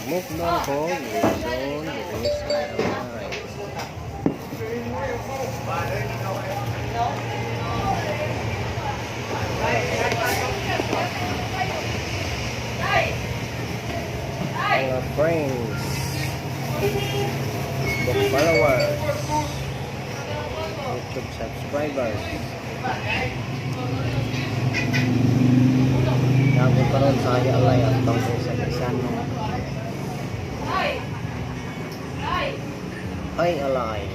Mukbang ko, lechon, diri sa Alay. Mga friends, Facebook followers, YouTube subscribers. Gago karon sa Alay at tungkol sa Gaisano. Ay, alay.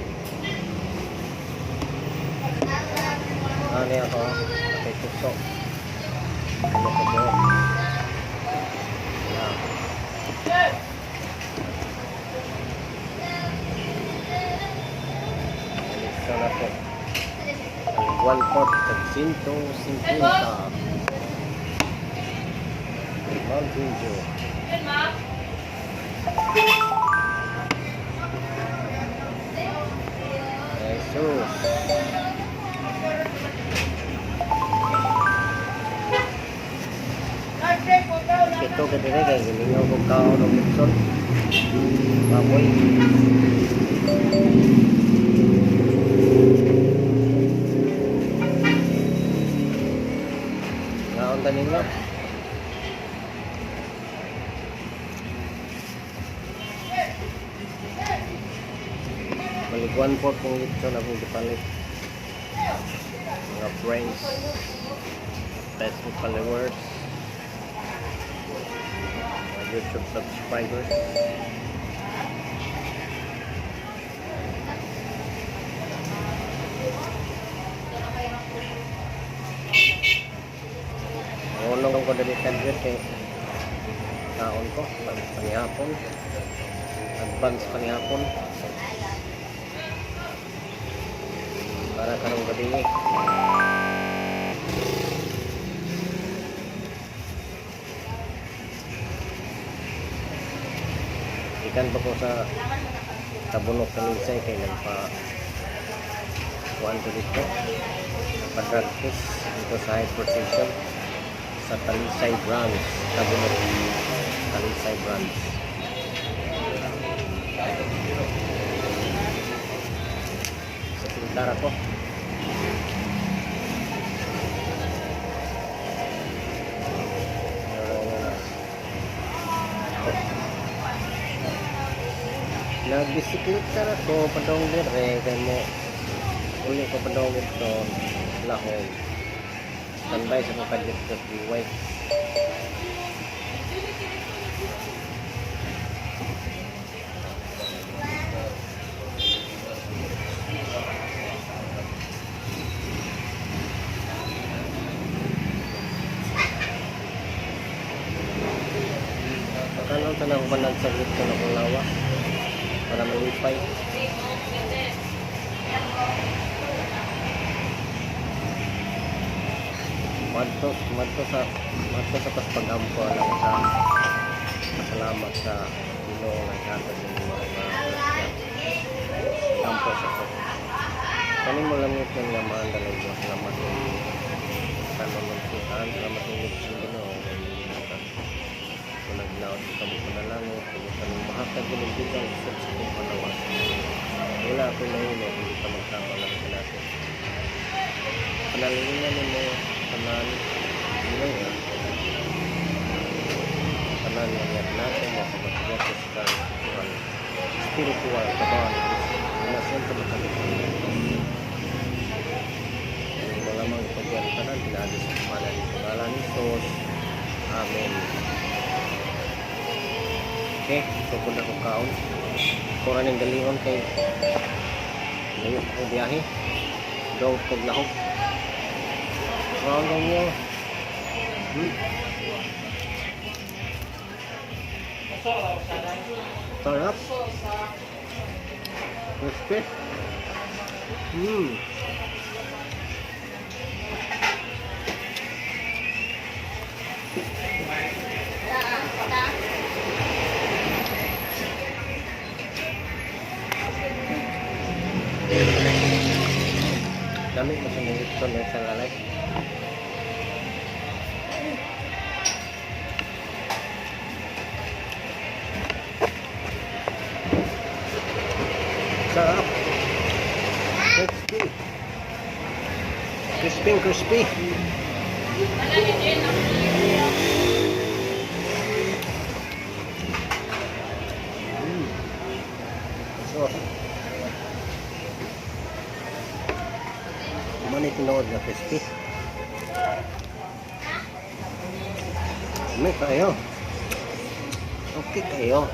Ano ako? Okay, tusok. Ano ko buhok? Yeah. Ito na po. Ang 1 quart, tag 150. Mountain Dew. Jesus. Ito ka dire kay gilingaw kog kaon og lechon. Baboy. Kaon ta ninyo. Balik 1/4 kong lechon akong gipalit. Mga friends, Facebook followers, mga YouTube subscribers. Unong ko dali kadyo kay kaon ko panihapon. Advance panihapon. Para karong gabi. Ikan pa ko sa Tabunok, Talisay kay nagpa kuan ko dito. Nagpa drug test dito sa hypertension sa Talisay branch, Tabunok, Talisay branch. Sa Pintara ko. Ano na. Nagbisikleta na ko padong dire kay mo uli ko padong dito lahong. Standby sa mga kadyo sa BY. Pagkanon ta na ako panagsaglit ko na kong lawas para malipay. Madto sa pas pagampo lang sa pasalamat sa Ginoo nga hatag ng mga grasya. Ampo sa ko. Kani mo lang ito nga maandalay ko. Salamat ng kanon ng kitaan. Salamat ng sa Ginoo. Kung naglaot sa kamo panalangin, kung kanong mahatag yun ang bigang usab sa kong panawas. Wala akong nahimo kung di ka magtama lang sa natin. Panalanginan nimo tanan Ginoo. Tanan nga niya nato mo kapatid sa spiritual. Spiritual kabawan ni Kristo. Nasyon sa matalik. Hindi mo lamang ipagyan tanan pinaagi sa pangalan ni pangalan ni Jesus. Amen. Okay, tukod ako kaon. Kura ning galingon kay layo ko biyahe. Daw kog lahok. Kaon lang niyo. Sarap. Crispy. Dami mo sa lechon ng sa lalay. Crispy, crispy. So, mao ni tinuod nga crispy. May kayo. Okay kayo.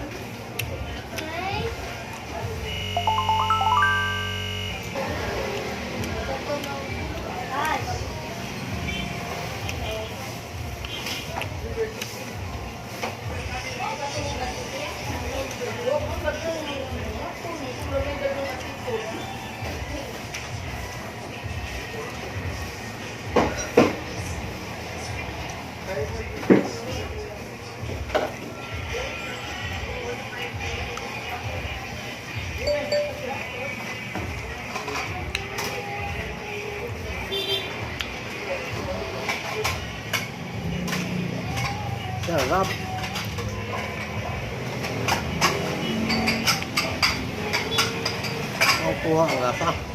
Sarap. Ang kuha ang lasa.